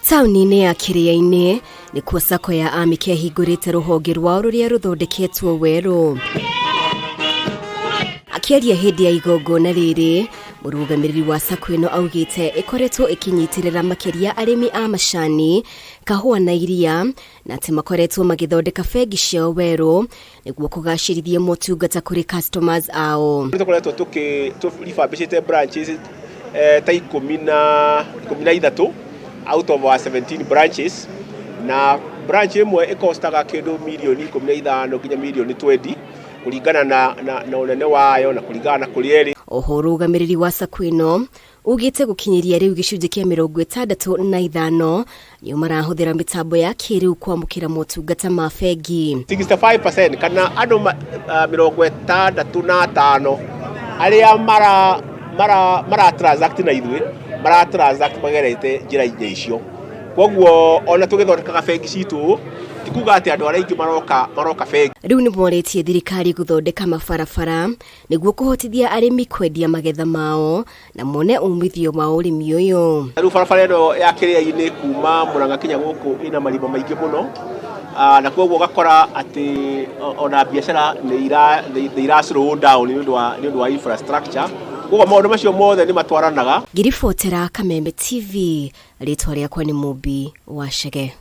Taũni-inĩ ya Kĩrĩa-inĩ nĩkuo sacco ya Amike ĩhingũrĩte rũhonge rwao rũrĩa rũthondeketwo werũ. Akĩaria hĩndĩ ya igongona rĩrĩ, mũrũgamĩrĩri wa sacco ĩno augĩte ĩkoretwo ĩkĩnyitĩrĩra makĩria arĩmi a macani, kahũa na iria, na atĩ makoretwo magĩthondeka bengi ciao werũ nĩguo kũgacĩrithia motungata kũrĩ customers ao. Nĩ tũkoretwo tũkĩ refurbishĩte branches ta 13 out of our 17 branches, na branch ĩmwe ĩkostaga kĩndũ mirioni 15 nginya mirioni 20 kũringana na ũnene wayo na kũringana na kũrĩa ĩrĩ. Oho ũrũgamĩrĩri wa sacco ĩno ugĩte gũkinyĩria rĩu gĩcunjĩ kĩa 65 nĩo marahũthĩra mĩtambo ya kĩrĩu kwamũkĩra motungata ma bengi. 65% kana andũ 65 arĩa mara transact na ithuĩ mara transact magerete njĩra inya icio. Koguo ona tũgĩthondekaga bengi citũ ti kuga atĩ andũ arĩa aingĩ maroka bengi. Rĩu nĩ morĩtie thirikari gũthondeka mabarabara nĩguo kũhotithia arĩmi kwendia magetha mao na mone umithio wa ũrĩmi ũyũ. Rĩu barabara ĩno ya Kĩrĩa-inĩ kuma Murang'a kinya gũkũ ĩna marima maingĩ mũno, na koguo ũgakora atĩ ona biacara nĩ ira slow down nĩ ũndũ wa infrastructure. Koguo maũndũ macio mothe nĩ matwaranaga. Ngĩribotera Kameme TV, rĩtwa rĩakwa nĩ Mũmbi wa Chege.